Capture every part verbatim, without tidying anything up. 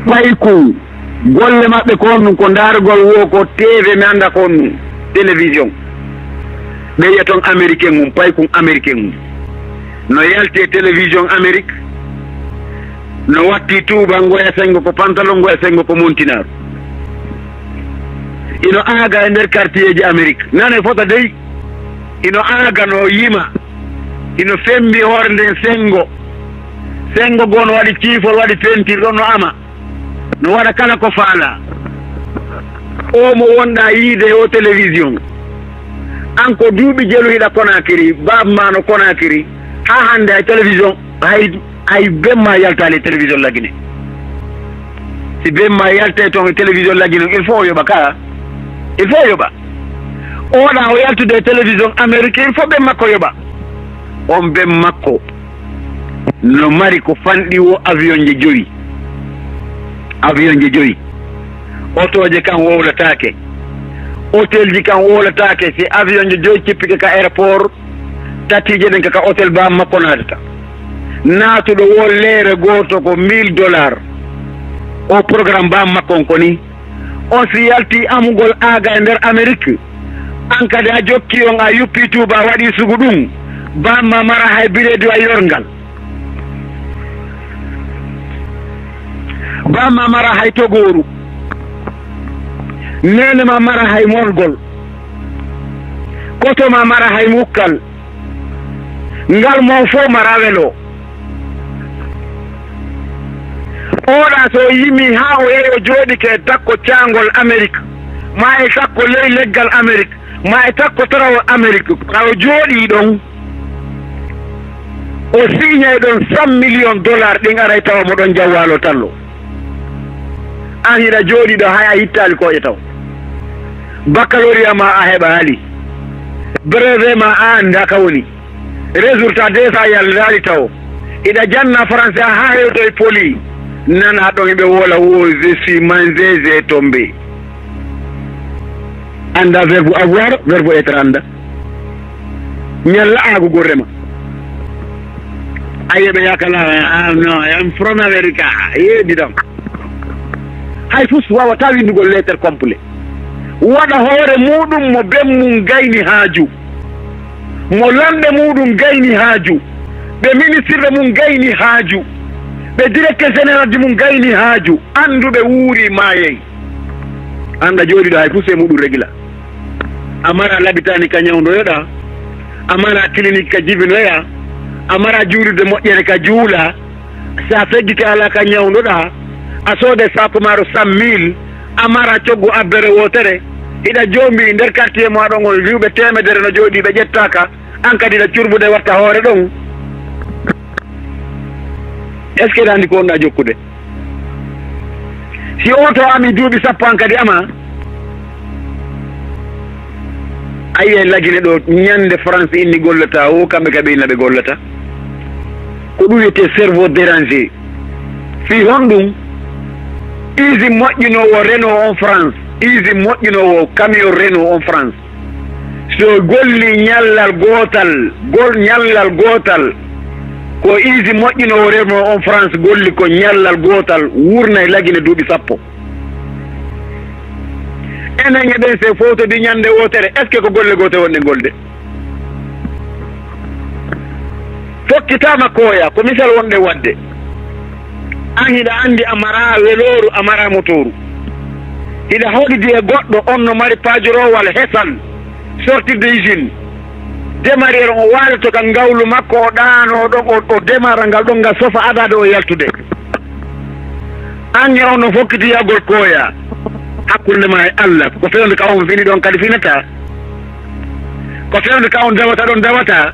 Ɓay kun golle maɓɓe ko honɗun? Ko ndaarugol wo ko T V, mi annda ko honɗun, télévision. Ɓe yiya ton Américain un, pay kun Américain un. No yalti e télévision Amérique, no watti tuuba, ngoya sengo ko pantalon, ngoya sengo ko montinaaru. Ino aaga e nder quartierji Amérique. Nane fota dey. Ino aaga, no yima. Ino fembi hoore nden sengo. Sengo goo no waɗi ciifol, waɗi peinture ɗon no ama. No waɗa kala ko faala. O mo wonɗa yiide e o télévision. An ko duuɓi jelu hiɗa Conakry, baaba ma no Conakry. Haa hannde hay télévision, hay, hay bemma yaltaali e télévision Lagine. Si bemma yaltay ton e télévision Lagine, il faut o yoɓa ka. Il faut o yoɓa. Oɗa o yaltude e télévision Amérique, il faut ben makko yoɓa. On ben makko no mari ko fanɗi wo avion je joyi. Avion je joyi. Otooje kan wowlataake. Hotelji kan wowlataake. Si avion je joyi cippike ka aéroport, tatiije ɗen ka, ka hotel baaba makko naatata. Naatuɗo wo leere gooto ko mille dollars. O programme baaba makko on ko ni. On si yalti amugol aaga e nder Amérique, an kadi a jokki on, a yuppi tuuba, a waɗi sugu ɗum, baaba ma mara hay bireedu a yorngal. Baaba ma mara hay togooru. Neene ma mara hay morgol. Koto ma mara hay mukkal. Ngal mo fof mara welo. Oɗa so yimi haa o yehi o jooɗike e takko caangol Amérique, ma e takko ley leggal Amérique, ma e takko tarawol Amérique, ka o jooɗii ɗon, o siñay ɗon cent millions dollars ɗin aray tawa mo ɗon jawwaalo tallo. An hiɗa jooɗii ɗo hay a hittaali koƴe taw. Baccalauréat ma a heɓaali. Brevet ma a anndaa ka woni. Résultat déjà yaldaali taw. Iɗa janna français haa hewtoy poli. Nana ɗon iɓe wola wo je suis, mangé, j'ai tombé. Annda verbe avoir, verbe être annda. Ñalla aagugol rema. Aye ɓe yakala, ah, no, I'm from America. Yeedi ɗon. Hay fus wawata windugol lettre complet. Waɗa hoore muɗum mo ben mum gayni haaju. Mo lanɗe muɗum gayni haaju, ɓe ministirɓe mum gayni haaju, ɓe directeur généralji mum gayni haaju, annduɓe wuuri maayey. An ɗa jooɗiɗo hay fuu sey muɗum regila. A mara labitaani ka ñawndoyoɗaa, a mara clinique ka jibinoyaa, a mara juulirde moƴƴere ka juulaa, si a feggike alaa ka ñawndoɗaa, a sooday saako maaro cent mille, a mara coggu abbere wootere, hiɗa joombi nder quartier mo aɗon on riwɓe teemedere no jooɗii ɓe ƴettaaka, an kadi hiɗa curbude watta hoore ɗon. Est-ce que hiɗa anndi ko wonɗaa jokkude? Si oto ami duuɓi sappo an kadi ama, a yi'ay Lagine ɗo ñande France inni gollata o, kamɓe ka ɓe inna ɓe gollata. Ko ɗum wiyetee cerveau dérangé. Fii honɗum? Usine moƴƴinoowo Renault on France, usine moƴƴinoowo camion Renault on France, so golli ñallal gootal, gol-, ñallal gootal, ko usine moƴƴinoowo Renault on France golli ko ñallal gootal, wurnay Lagine duuɓi sappo. Enen e ɓen, si fowtodi ñande wootere, est-ce que ko golle goote wonɗen golde? Fokkitaama kooya, ko misal wonɗen waɗde. An hiɗa anndi a maraa welooru, a maraa motooru. Hiɗa hoɗidi e goɗɗo, on no mari paajuroowal hesal, sortirde usine, démarrer, o waaloto ka ngawlu makko, o ɗaanoo ɗon, o, o démarra ngal ɗon, ngal sofa adaade o yaltude. An e on no fokkiti yahgol kooya. Hakkunde ma e Allah, ko feewde ka on fini ɗon kadi finata. Ko feewde ka on dawata ɗon dawata.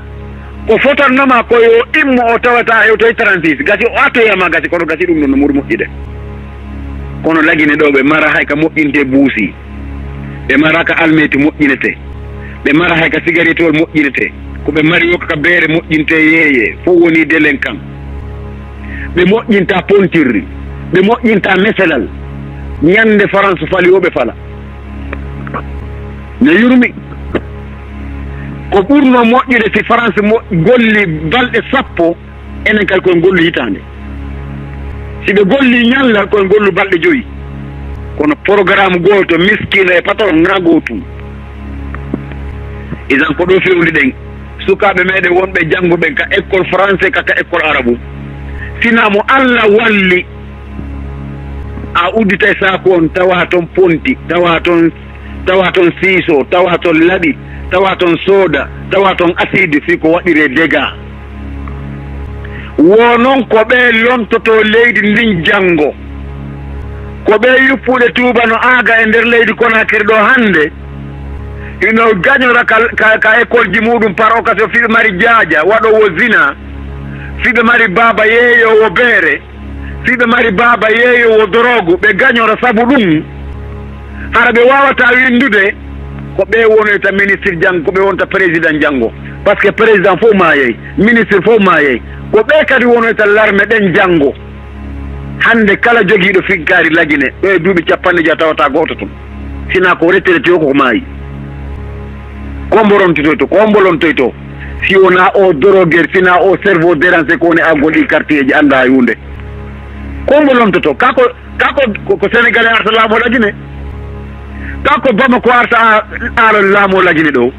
Ko fotannoma ko yo immo o tawata hewtoy trente-six. Gasi o attoyama gasi, kono gasi ɗum ɗon no muri moƴƴude. Kono Lagine ɗo ɓe mara hay ka moƴƴinte buusi. Ɓe mara ka almeti moƴƴinete. Ɓe mara hay ka sigaretewol moƴƴinete. Ko ɓe mari wo ka beere moƴƴinte yeeye. Fof woni delen kan. Ɓe moƴƴinta pontirri. Ɓe moƴƴinta meselal. Ñande France fali wo ɓe fala. No yurmi. Ko ɓurno moƴƴude si France mo-, golli balɗe sappo, enen kadi koye ngollu hitaande. Hiɓe golli ñalla koye gollu balɗe joyi. Kono programme gooto, miskino e patron na gootum. Idan ko ɗo fewndi ɗen. Sukaaɓe meɗen wonɓe jannguɓe ka école français, ka, ka école arabu. Sina mo Allah walli, a udditay saaku on, tawa ton ponti, tawa ton, tawa ton siiso, tawa ton laɓi, tawa ton sooda, tawa ton acide, fii ko waɗiree dégâts. Wo non ko ɓe lontotoo leydi ndin janngo. Ko ɓe yuppude tuuba no aaga e nder leydi Konaakiri ɗo hannde, ino gañora ka, ka, ka école ji muɗum par occasion, fii ɓe mari jaaja waɗoowo zina, fii ɓe mari baaba yeeyoowo beere, fii ɓe mari baaba yeeyoowo dorogu, ɓe gañora sabu ɗum. Hara ɓe waawata winndude, ko ɓe wonoyta ministre janngo, ko ɓe wonta président janngo. Parce que président fof maayay, ministre fof maayay. Ko ɓe kadi wonoyta l'armée ɗen janngo. Hannde kala jogiiɗo finkaari Lagine, ɗo e duuɓi capanɗe jeetati tawata gooto toon. Sina ko retraité o koko maayi. Ko hombo rontoyto, ko hombo lontoyto. Si wona o droguer, sina o cerveau dérangé ko woni aggol ɗi quartier ji annda hay huunde. Ko hombo lontoto? Kako, kako ko, ko Sénégalais arta laamoo Lagine. Kako Bamako arta a-, aalo laamoo Lagine ɗo.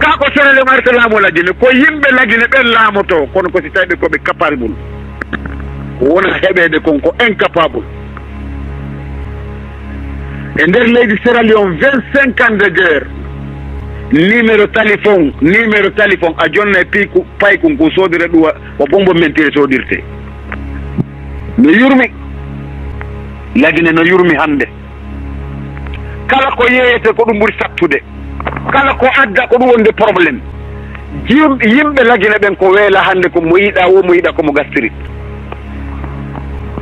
Kako Sénégal arta laamoo Lagine. Ko yimɓe Lagine ɓen laamoto, kono ko si tawi ɓe ko ɓe capable. Ko wona heɓeede kon ko incapable. E nder leydi Sierra Leone, vingt-cinq ans de guerre, numéro téléphone, numéro téléphone, a jonna e piiku, paykun kun soodira ɗum wa, wa bombo mentire soodirte. No yurmi. Lagine no yurmi hannde. Kala ko yeeyete ko ɗum ɓuri sattude. Kala ko adda ko ɗum wonde problème. Jim-, yimɓe Lagine ɓen ko weela hannde ko mo yiɗa wo, mo yiɗa ko mo gastiri.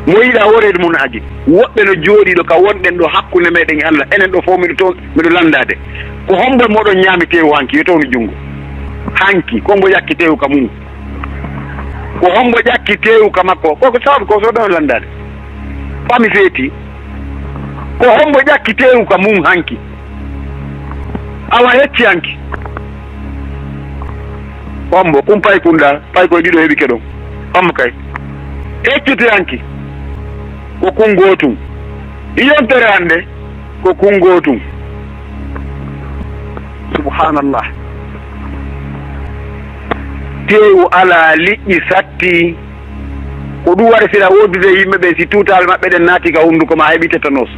Mo yiɗa wo reedu mum aji. Woɓɓe no jooɗii ɗo ka wonɗen ɗo hakkunde meɗen e Allah. Enen ɗo fof miɗo toon, miɗo lanndaade. Ko hombo moɗon ñaami teewu hanki? Yo townu junngo. Hanki, ko mbo ƴakki teewu ka mum? Ko hombo ƴakki teewu ka makko? Ko ko sababu ko so ɗon lanndaade. Fami feeti. Ko hombo ƴakki teewu ka mum hanki? Awa hecci hanki. Hombo, kun pay kun ɗa, pay koye ɗiɗo heɓike ɗon. Hombo kay. Heccite hanki. Ko kun gootum. Yontere hannde, ko kun gootum. Subhanallah. Teewu alaa, liƴƴi satti. Ko ɗum waɗi sila woodude yimɓe ɓen, si tuutaaɓe maɓɓe ɗen naati ka hunnduko ma, a heɓi tétanos.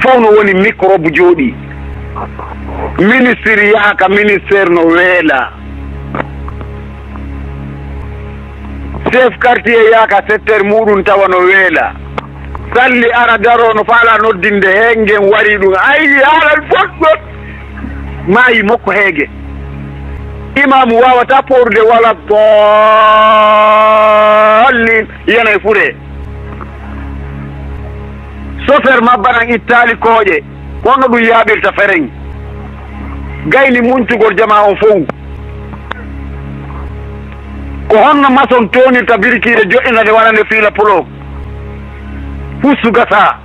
Fof no woni microbe jooɗii. Ministre yaha ka ministère no weela. Chef quartier yaha ka secteur muɗum tawa no weela. Salli ara daro no faala noddinde, heengen wari ɗum. Ayi, haalal fof ɗon. Maayi mokko heege. Imaamu waawata poorude wala dallin, yana e fure. Chauffeur mabba nan ittaali kooƴe, kono ɗum yaaɓirta fereŋ. Gayni muñtugol jamaa on fow. Ko honno mason toonirta birikiire joɗɗina nde wara nde fiila polo? Fustu gasa.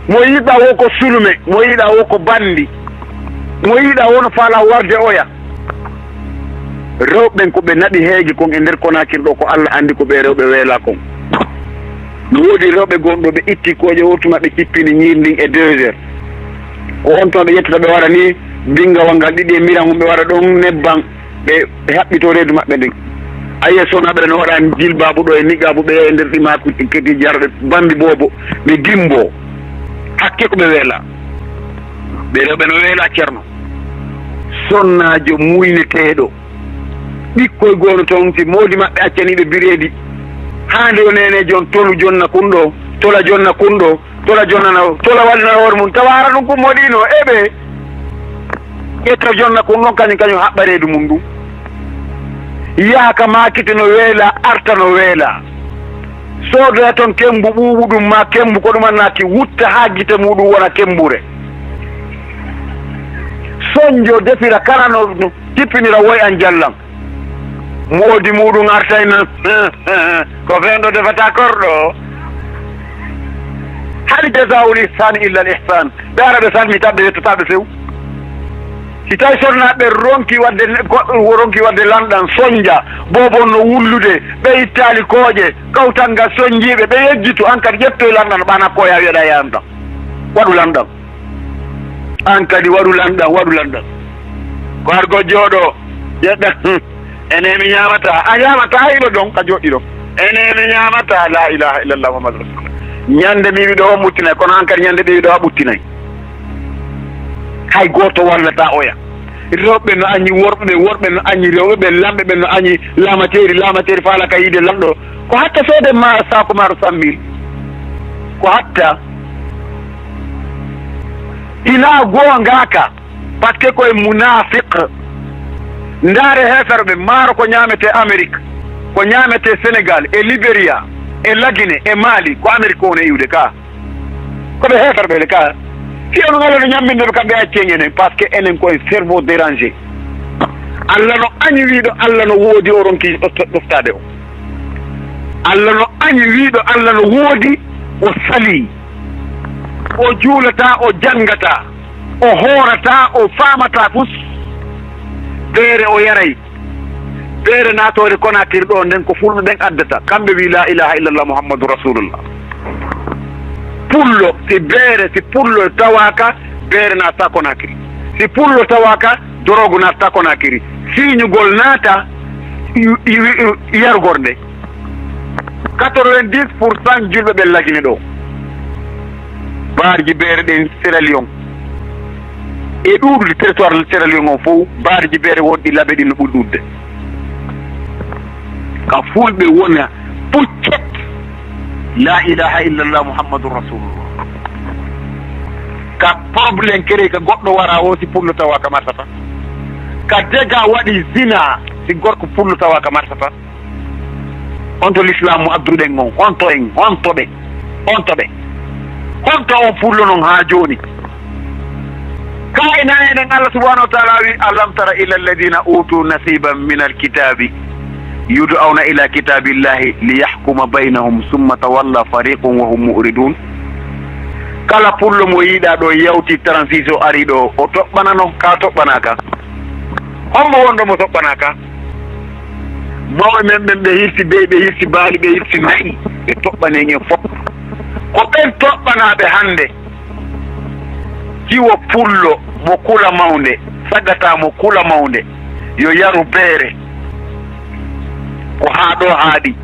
Mo yiɗa wo ko sulume, mo yiɗa wo ko bandi, mo yiɗa wo no faala warde oya. Rewɓe ɓen ko ɓe naɓi heege kon e nder Konakiri ɗo, ko Allah anndi ko ɓe rewɓe weela kon. No woodi rewɓe gonɗo ɓe itti kooƴe, o tuma ɓe cippini ñiiri ndin e deux heures. Ko on tuma ɓe ƴettata ɓe wara ni binngawal ngal ɗiɗi e miran on, ɓe wara ɗon nebban. Ɓe, ɓe haɓɓitoo reedu maɓɓe ndin. A yi'ay sonnaaɓe ɓe no waɗa jilbaabu ɗo e niqaabu, ɓe e nder ɗi maaku kedi jarɗe bambi boobo, ɓe gimbo. Hakke ko ɓe weela. Ɓe rewɓe no weela Ceerno. Sonnaajo muyneteeɗo. Ɓikkoy goono toon, si moodi maɓɓe accanii ɓe bireedi. Haa nde yo neeneejo on tolu jonna kun ɗo, tola jonna kun ɗo, Tola jonnana, tola wallina hoore mum, tawa hara ɗum ko moɗino, eɓe ƴetta jonna kon ɗon kañum, kañum haɓɓa reedu mum ndun. Yaha ka maakite no weela, arta no weela. Soodoya ton kembu ɓuuɓuɗum maa kembu ko ɗum annaki, wutta haa gite muɗum wona kembure. Sonjo defira kala no, no tippinira woy an jallan. Moodi muɗum artay nan. Ko fewndo defata korɗo. Hal jazaa'ul ihsaani illa al ihsaan. Ɓe ara ɓe salmi tan ɓe yettotaa ɓe few. Si tawi sonnaaɓe ronki waɗde ne-, goɗɗo ronki waɗde lanɗan, sonnja, boobo no wullude, ɓe ittaali kooƴe, kawtal ngal sonnjiiɓe, ɓe yejjitu, an kadi ƴettoy lanɗan, ɓana koya wiyeɗa yahan tan. Waɗu lanɗan. An kadi waɗu lanɗan, waɗu lanɗan. Ko ar go jooɗo, ƴeɗɗa, ene mi ñaamata. A ñaamata, hilo ɗon, ka joɗɗi ɗon. Ene mi ñaamata, la ilaha illallah Muhammadu Rasulullah. Ñande mi wiɗo o ɓuttinay, kono an kadi ñande ɓe wiɗo a ɓuttinay. Hay gooto wallata oya. Rewɓe no añi worɓe, worɓe no añi rewɓe, ɓe lamɓe ɓe no añi laamateeri, laamateeri faala ka yiide lanɗo. Ko hatta soode maaro saako maaro cent mille. Ko hatta. Ina goongaaka, parce que koye munaafiq. Ndaare heeferɓe, maaro ko ñaametee Amérique, ko ñaametee Sénégal, e Libéria, e Lagine, e Mali, ko Amérique ko woni e iwde ka. Ko ɓe heeferɓe le ka. Si on ngala no ñamminde ɓe kamɓe accen enen, parce que enen ko en cerveau dérangé. Allah no añi wiiɗo Allah no woodi o ronki ɗofta-, ɗoftaade o. Allah no añi wiiɗo Allah no woodi o salii. O juulata, o janngata, o hoorata, o faamata fus. Beere o yaray. Beere naatoore Konaakiri ɗo nden ko fulɓe ɓen addata. Kamɓe wi la ilaha illallah Muhammadu Rasulullah. Pullo, si beere, si pullo tawaaka, beere naata Konaakiri. Si pullo tawaaka, dorogu naata Konaakiri. Siiñugol naata, i-, i-, i-, yarugol nde. Quatre-vingt-dix pour cent julɓe ɓe Lagine ɗo. Baarji beere ɗen Sierra Leone. E ɗuuɗude territoire Sierra Leone on fof, baarji beere wonɗi labe ɗin no ɓuri ɗuuɗude. Ka fulɓe wona puccet. La ilaha illallah Muhammadun Rasulullah. Ka problème kere ka goɗɗo wara o si pullo tawa ka martata. Ka dega waɗi zina si gorko pullo tawa ka martata. Honto l'islam mo adduɗen on? Honto en? Honto ɓe? Honto ɓe? Honto on pullo non haa jooni? Ka ina enen Allah subhanahu wa ta'ala wi, "Alam tara ila alladhina utu nasiban min alkitabi yud'auna ila kitabillahi liyahkuma bainahum thumma tawalla fariqun wa hum mu'ridun." Kala pullo mo yiɗa ɗo yawti trente-six o ari ɗo, o toɓɓanano, ka toɓɓanaka. Hombo wonɗo mo toɓɓanaka? Mawɓe men ɓen, ɓe hirsi beyi, ɓe hirsi baali, ɓe hirsi na'i, ɓe toɓɓani en fof. Ko ɓen toɓɓanaaɓe hannde. Jiwo pullo mo kula mawnde, sagata mo kula mawnde, yo yaru beere. Ko haa ɗo haaɗi.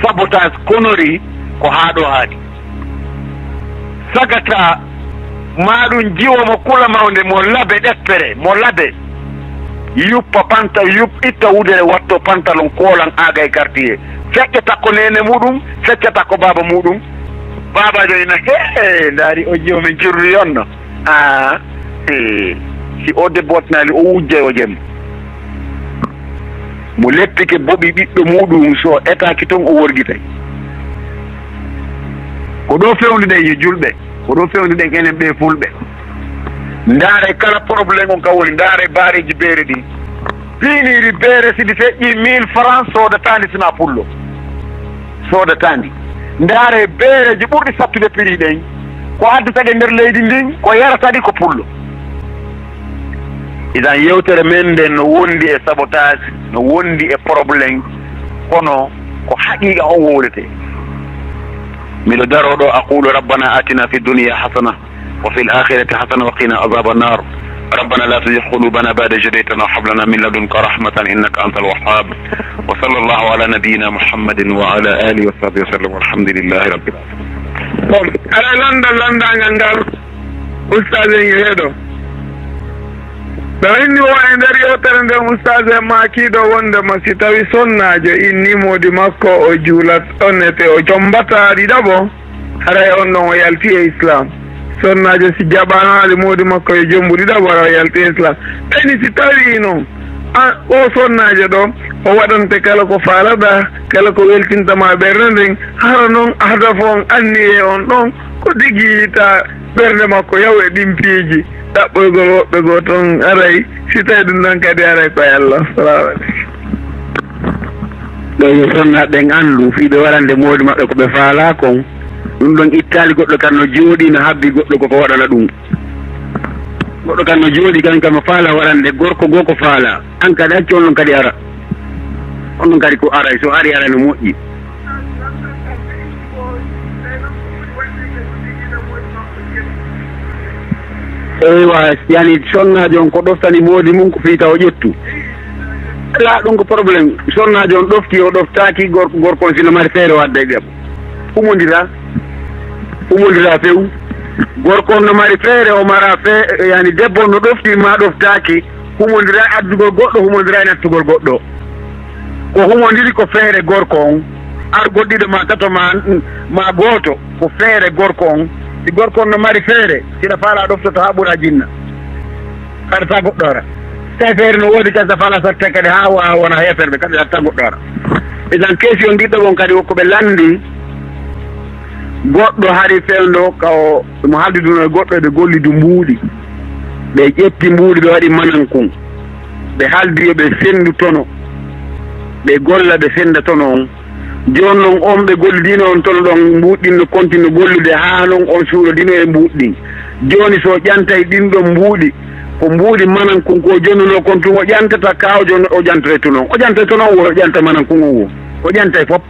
Sabotage, connerie, ko haa ɗo haaɗi. Sagata ma ɗum jiwo mo kula mawnde, mo labe ɗeppere, mo labe. Yuppa panta, yup-, itta wudere, watto pantalon, koolan aaga e quartier. Feccata ko neene muɗum, feccata ko baaba muɗum. Baabaajo ina, "He, ndaari o jiwo men curri on no." Ah, he. Si o debbo wattinaali, o wujjay o jem. Mo leppike boɓi ɓiɗɗo muɗum, so etaaki ton, o worgitay. Ko ɗo fewnuɗen yo julɓe, ko ɗo fewnuɗen enen ɓe fulɓe. Ndaare kala problème on ka woni, ndaare baareeji beere ɗin. Piiniri beere si ɗi feƴƴi mille francs soodataandi sina pullo. Soodataandi. Ndaare beereeji ɓurɗi sattude prix ɗen. Ko addata ɗe nder leydi ndin, ko yarata ɗi ko pullo. Idan yewtere men nden no wondi e sabotage, no wondi e problème, kono ko haqiqa on wowlete. Miɗo daro ɗo, aqulu rabbana atina fi dunya hasana wa fil akhirati hasana wa qina azaba nar. Rabbana la tuzigh qulubana ba'da idh hadaytana wa hab lana min ladunka rahmatan innaka antal wahhab. Wa sallallahu ala nabiyyina Muhammadin wa ala alihi wa sahbihi wa sallam. Walhamdulillahi rabbil alamin. Bon, aɗa landa landagal ngal. Ustaz en e heɗo. Ɓe inni o e nder yewtere nden, ustaz en maakiiɗo wondema si tawi sonnaajo inni moodi makko o juulat, on ete o jombata ɗiɗaɓo, haray on ɗon o yalti e Islam. Sonnaajo si jaɓanaali moodi makko yo jombu ɗiɗaɓo, haray o yalti e Islam. Ɓeyni si tawi non, a, o sonnaajo ɗo, o waɗante kala ko faalaɗa, kala ko weltintama ɓernde nden, hara non hadaf on, anniye on ɗon, ko tigi ta ɓernde makko yaw e ɗin piiji, ɗaɓɓoygol woɓɓe goo ton aray, si tawi ɗum ɗon kadi aray ko e Allah. Salamu aleykum. Ɗo yo sonnaaɓe ɓen anndu, fii ɓe waɗande moodi maɓɓe ko ɓe faalaa kon, ɗum ɗon ittaali goɗɗo kan no jooɗii, no habbi goɗɗo ko ko waɗana ɗum. Goɗɗo kan no jooɗi, kan kam no faala warande gorko goo ko faala. An kadi accu on ɗon kadi ara. On ɗon kadi ko aray, so ari ara no moƴƴi. Eywa, yani sonnaajo on ko ɗoftani moodi mum ko fii taw o ƴettu. Alaa ɗum ko problème. Sonnaajo on ɗofti, o ɗoftaaki, gor-, gorko on sino mari feere o adda e ɓiyam. Humondira, humondira few. Gorko on no mari feere, o mara fe-, yani debbo on no ɗofti ma ɗoftaaki, humondira e addugol goɗɗo, humondira e nattugol goɗɗo. Ko humondiri ko feere gorko on, argol ɗiɗo ma tato ma, ma gooto, ko feere gorko on. Si gorko on no mari feere, siɗa faala ɗoftoto haa ɓura jinna. Haɗata goɗɗo ara. Tawi feere no woodi kadi, sa faala satte kadi haa wa-, wona heeferɓe kadi, haɗata goɗɗo ara. Idan, keesi on ɗiɗɗo ɓon kadi, ko ɓe lanndi goɗɗo hari fewndo ka o, mo haalduduno e goɗɗo, ɓe golli du mbuuɗi. Ɓe ƴetti mbuuɗi, ɓe waɗi manankun. Ɓe haaldi yo ɓe senndu tono. Ɓe golla, ɓe sennda tono on. Jooni non, on ɓe gollidiino on tono ɗon, mbuuɗi ɗin no kontinno gollude haa non on suuɗodino e mbuuɗi ɗin. Jooni, so o ƴantay ɗin ɗon mbuuɗi, ko mbuuɗi manankun ko o jonnuno kon tun o ƴantata, ka o jon-, o ƴantata tun on. O ƴantata tun on wo, o ƴanta manankun on wo. O ƴantay fop.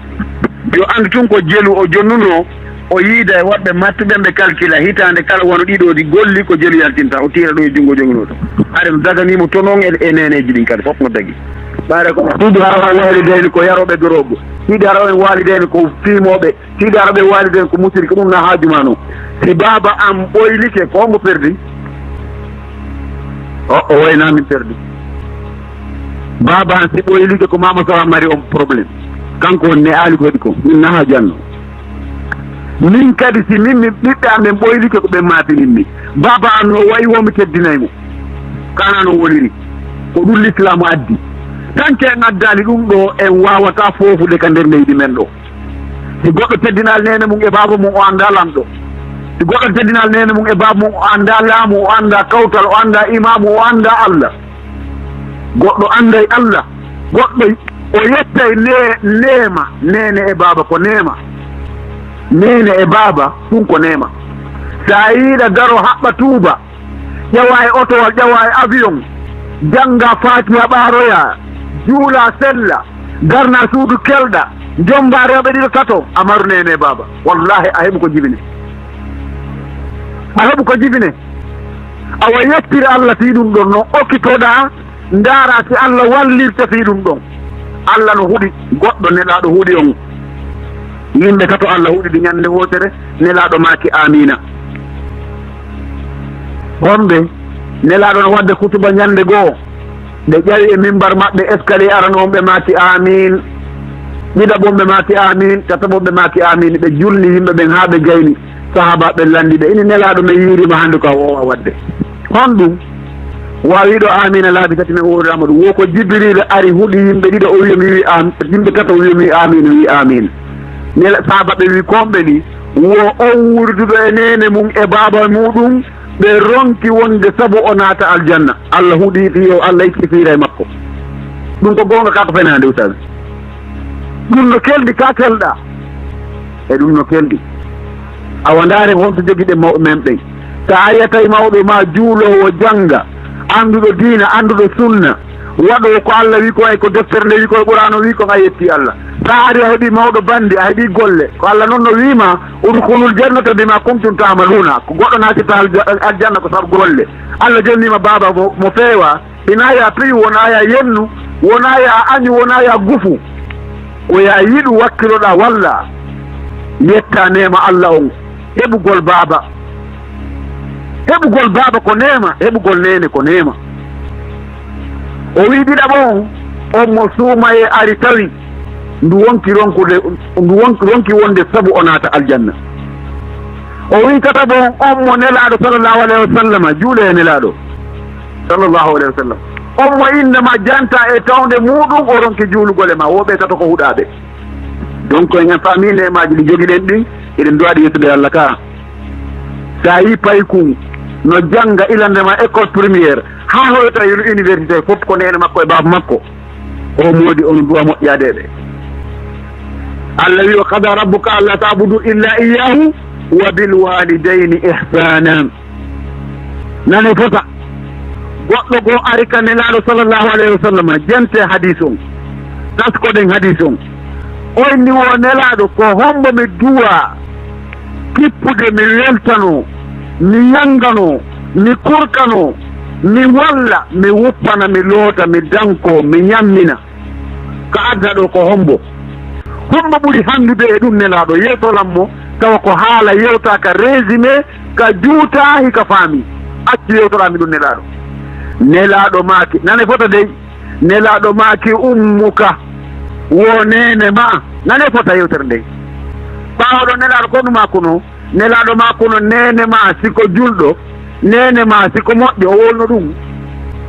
Yo anndu tun ko jelu o jonnuno, o yiida e woɓɓe mattuɓe ɓe kalkila hitaande kala wano ɗiɗo ɗi golli ko jelu yaltinta, o tiira ɗo e junngo jonnuɗo. Hare no daganiimo tun on e, e neeneeji ɗin kadi fop no dagi. Ɓayre ko ɗiɗi hara o waalidayni ko yarooɓe doroogu. Ɗiɗi hara o waalidayni ko fiimooɓe. Ɗiɗi hara ɓe waalidayni ko musiri, ko ɗum na haaju ma non. Si baaba am ɓoylike, ko hombo perdi? O, o wayna min perdi. Baaba an si ɓoylike ko mama sawa mari on problème. Kanko on ne aali ko waɗi ko. Min na haaju an non. Min kadi si min, min ɓiɓɓe amen ɓoylike ko ɓen maatinin mi. Baaba an no wayi wo mi teddinay mo. Kana no woniri. Ko ɗum Lislaamu addi. Tan ke en addaali ɗum ɗo, en waawata foofude ka nder leydi men ɗo. Si goɗɗo teddinaali neene mum e baaba mum, o anndaa Lanɗo. Si goɗɗo teddinaali neene mum e baaba mum, o anndaa laamu, o anndaa kawtal, o anndaa imaamu, o anndaa Allah. Goɗɗo annday Allah. Goɗɗo o yettay ne-, neema. Neene e baaba ko neema. Neene e baaba, ɗum ko neema. Sa yiiɗa daro haɓɓa tuuba, ƴawa e otowal, ƴawa e avion, jannga Faatiha, ɓaaroya, juula, sella, darna suudu kelɗa, jomba rewɓe ɗiɗo tato, a maru neene e baaba. Wallahi, a heɓu ko jibine. A heɓu ko jibine. Awa yettir Allah fii ɗum ɗon, no okkitoɗaa, ndaara si Allah wallirta fii ɗum ɗon. Allah no huɗi goɗɗo, Nelaaɗo huɗi on. Yimɓe tato Allah huɗi ɗi ñannde wootere, Nelaaɗo maaki, "Aamiina." Homɓe Nelaaɗo no waɗde kutuba ñannde goo, ɓe ƴawi e mimbar maɓɓe escalier arano on, ɓe maaki, "Aamiin." Ɗiɗaɓo on ɓe maaki, "Aamiin." Tataɓo on ɓe maaki, "Aamiin." Ɓe julni yimɓe ɓen haa ɓe gayni. Sahaabaaɓe ɓen lanndi ɓe, "Ini Nelaaɗo men yiiriima hannde ko a woowa waɗde. Honɗum? Waawiiɗo aamiina laabi tati men wowliraama ɗum." Wo ko Jibriila ari huɗi yimɓe ɗiɗo, o wi'i mi wi'i am-, yimɓe tato, o wi'i mi wi'i aamiin, o wi'i aamiin. Nela-, sahaabaaɓe wi'i, "Ko homɓe ni?" Wo on wurduɗo e neene mum e baaba muɗum, ɓe ronki wonde sabu o naata aljanna. Allah huɗi fii o, Allah itti fiira e makko. Ɗum ko goonga ka ko fenaande, ustaas? Ɗum no kelɗi ka kelɗa. E ɗum no kelɗi. Awa ndaaren honto jogiɗen mawɓe men ɓen. Sa ari a tawi mawɗo ma juuloowo jannga, annduɗo diina, annduɗo sunna, waɗoowo ko Allah wi ko e ko deftere nde wi ko e Qur'aana wi ko a yetti Allah. Sa ari a heɓi mawɗo banndi, a heɓi golle. Ko Allah non no wi ma, "Udkhulul jannata bima kuntum ta'maluna." Ko goɗɗo naatata alja-, aljanna ko sabu golle. Allah jonnima baaba mo, mo feewa. Hina ya piyu, wona ya yennu, wona ya añu, wona ya gufu. Ko ya yiɗu wakkiloɗa walla yetta neema Allah on. Heɓugol baaba. Heɓugol baaba ko neema, heɓugol neene ko neema. O wi ɗiɗaɓo on, on mo suumaye ari tawi ndu wonki ronkude, ndu wonki, ronki wonde sabu o naata aljanna. O wi tataɓo on, on mo Nelaaɗo sallallahu alayhi wa sallama, juule e Nelaaɗo sallallahu alayhi wa sallam. On mo innde ma janta e tawnde muɗum, o ronki juulugol e ma, wo ɓe tato ko huɗaaɓe. Donc, en famille neemaaji ɗi jogiɗen ɗin, eɗen duwaɗi yettude Allah ka. Sa yi paykun no jannga ilande ma école primaire, haa hoyta université, fof ko neene makko e baaba makko. O moodi on duwa moƴƴaade ɓe. Allah wi, "Wa qada rabbuka alla ta'budu illa iyyahu wa bil walidayni ihsana." Nane fota. Goɗɗo goo ari ka Nelaaɗo sallallahu alayhi wa sallam, jente hadiis on, taskoɗen hadiis on. O inni wo Nelaaɗo, ko hombo mi duwa kippude, mi weltanoo, mi yanganoo, mi kurkanoo, mi walla, mi wuppana, mi loota, mi dankoo, mi ñammina? Ka adda ɗoo ko hombo? Hombo ɓuri hanndude e ɗum Nelaaɗo? Yeewtoran mo, tawa ko haala yewta ka résumé, ka juuta, hika faami. Accu yewtoraa mi ɗum Nelaaɗo. Nelaaɗo maaki, nane fota dey. Nelaaɗo maaki, ummuka, wo neene ma. Nane fota yewtere nde. Ɓaawo ɗon Nelaaɗo ko ɗum maakuno? Nelaaɗo maakuno neene ma si ko julɗo, neene ma si ko moƴƴo, o wolno ɗum.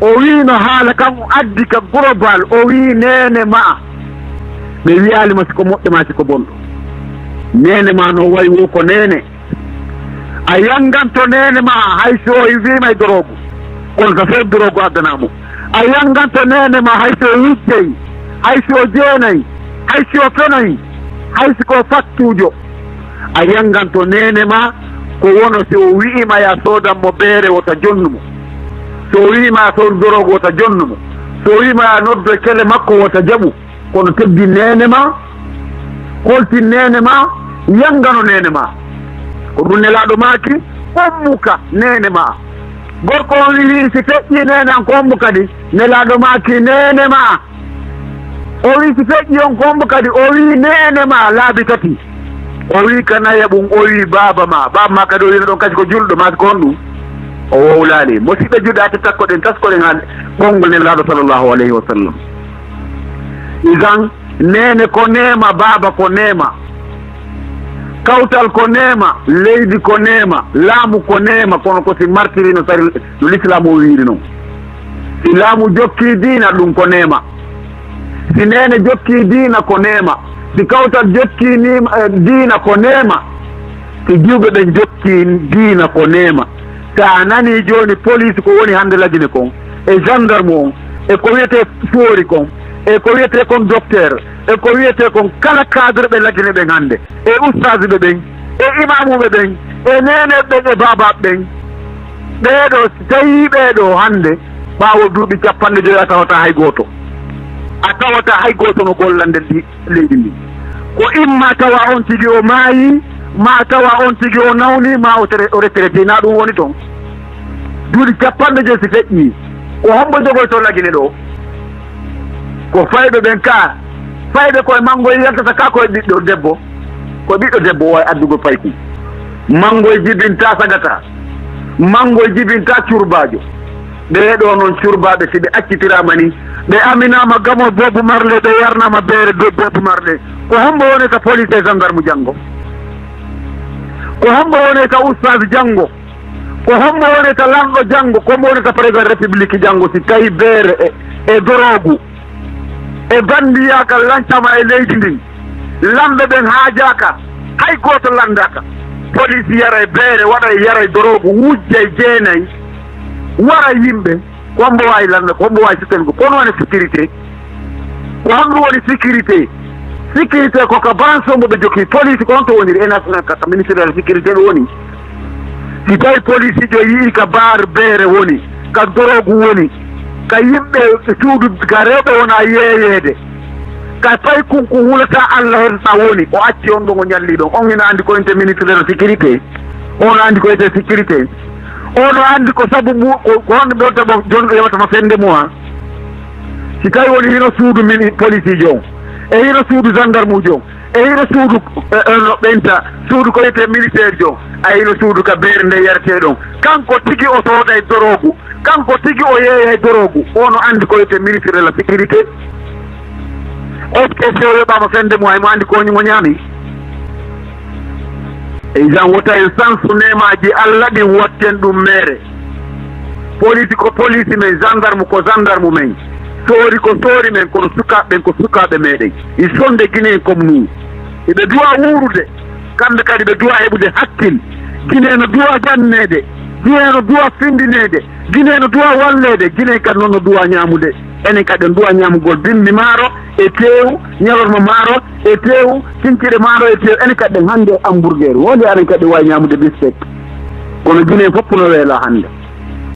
O wiino haala kan o addi ka global, o wii neene ma. Ɓe wiyaali ma si ko moƴƴo ma si ko bonɗo. Neene ma no wayi wo ko neene. A yanganto neene ma hay si o wiima e doroogu. Kono ka few doroogu addanaa mo. A yanganto neene ma hay si o wujjay, hay si o jeenay, hay si o fenay, hay si ko fattuujo. A yanganto neene ma ko wono si o wi'ima ya soodan mo beere wota jonnu mo. Si o wi'ima ya soodu doroogu wota jonnu mo. Si o wi'ima ya noddo e tele makko wota jaɓu. Kono teddi neene ma, holti neene ma, yangano neene ma. Ko ɗum Nelaaɗo maaki, ummuka, neene ma. Gorko on wi'i si feƴƴi neene an ko hombo kadi? Nelaaɗo maaki neene ma. O wi'i si feƴƴi on ko hombo kadi? O wi'i neene ma laabi tati. O wi'i ka nayaɓun, o wi'i baaba ma. Baaba ma kadi o wi'no ɗon kasi ko julɗo ma si ko honɗum? O wowlaali. Musiɗɓe juɗa te takkoɗen, taskoɗen haa konngol Nelaaɗo sallallahu alayhi wa sallam. Idan, neene ko neema, baaba ko neema. Kawtal ko neema, leydi ko neema, laamu ko neema, kono ko si martiri no sari, no Lislaam o wiiri non. Si laamu jokki diina, ɗum ko neema. Si neene jokki diina, ko neema. Si kawtal jokki niima, eh, diina, ko neema. Si jiwɓe ɓen jokki diina, ko neema. Sa nani jooni police ko woni hannde Lagine kon, e gendarme on, e ko wiyetee foori kon, e ko wiyetee kon docteur, e ko wiyetee kon kala cadre ɓe Lagine ɓen hannde, e ustaazuɓe ɓen, e imaamuɓe ɓen, e neeneeɓe ɓen, e baabaaɓe ɓen, ɓeeɗo, si tawii ɓeeɗo hannde, ɓaawo duuɓi cappanɗe jowi a tawata hay gooto. A tawata hay gooto no gollande ndi leydi ndi. Ko imma tawa on tigi o maayi, ma tawa on tigi o nawni, ma o tere-, o retraité, na ɗum woni toon. Duuɗi cappanɗe joyi si feƴƴi, ko hombo jogoyto Lagine ɗo? Ko fayɓe ɓen ka, fayɓe koye manngoye yaltata ka koye ɓiɗɗo debbo, ko ɓiɗɗo debbo o e addugol paykun. Manngoye jibinta sagata, manngoye jibinta curbaajo. Ɓee ɗoo noon curbaaɓe, si ɓe accitiraama ni, ɓe aminaama gamo Bob Marley, ɓe yarnaama beere do-, Bob Marley. Ko hombo woni ka police e gendarme janngo? Ko hombo woni ka ustaz janngo? Ko hombo woni ka lanɗo janngo? Ko hombo woni ka président république janngo? Si tawi beere e, e doroogu, e banndiyaaka lancama e leydi ndin, lamɓe ɓen haajaaka, hay gooto lanndaaka. Police yaray beere, waɗay, yaray doroogu, wujjay, jeenay, wara yimɓe. Ko hombo waawi lannda, ko hombo waawi suttango? Ko honɗum woni sécurité? Ko honɗum woni sécurité? Sécurité ko ka branche o mo ɓe jokki. Police ko honto woniri? E national ka, ka ministère de la sécurité ɗo woni. Si tawi police jo yi'i ka bar beere woni, ka doroogu woni, ka yimɓe suudu, ka rewɓe wona yeeyeede, ka paykun ko hulata Allah hen sa woni, o acci on ɗon o ñalli ɗon. On ina anndi ko wiyetee ministre de la sécurité? On anndi ko wiyetee sécurité? On o anndi ko sabu mu-, ko, ko honno ɓe wonta mo, jon rewata mo fende mo, ha? Si tawi woni hino suudu mini-, polisiijo on, e hino suudu gendarmuujo on, e hino suudu, e, e, no ɓenta, suudu ko wiyetee militaire jo, a hino suudu ka beere nde yaretee ɗon. Kanko tigi o sooday doroogu, kanko tigi o yeeyay doroogu, o no anndi ko wiyetee ministre de la sécurité. Est-ce que si o yoɓaama fende mo, hay mo anndi ko woni mo ñaami? E jan wota en sansu neemaaji Allah ɗin, watten ɗum meere. Police ko police men, gendarme ko gendarme men, soori ko soori men, kono sukaaɓe ɓen ko sukaaɓe meɗen. Ils sont des Guinéens comme nous. Eɓe duwa wuurude, kamɓe kadi ɓe duwa heɓude hakkil. Guinée no duwa janneede, Guinée no duwa findineede, Guinée no duwa walleede, Guinée kadi noon no duwa ñaamude. Enen kadi en duwa ñaamugol bimbi maaro e teewu, ñalorma maaro e teewu, kiñkiɗe maaro e teewu. Enen kadi en hannde hamburger, wonde enen kadi waawi ñaamude biftek. Kono Guinée fof no weela hannde.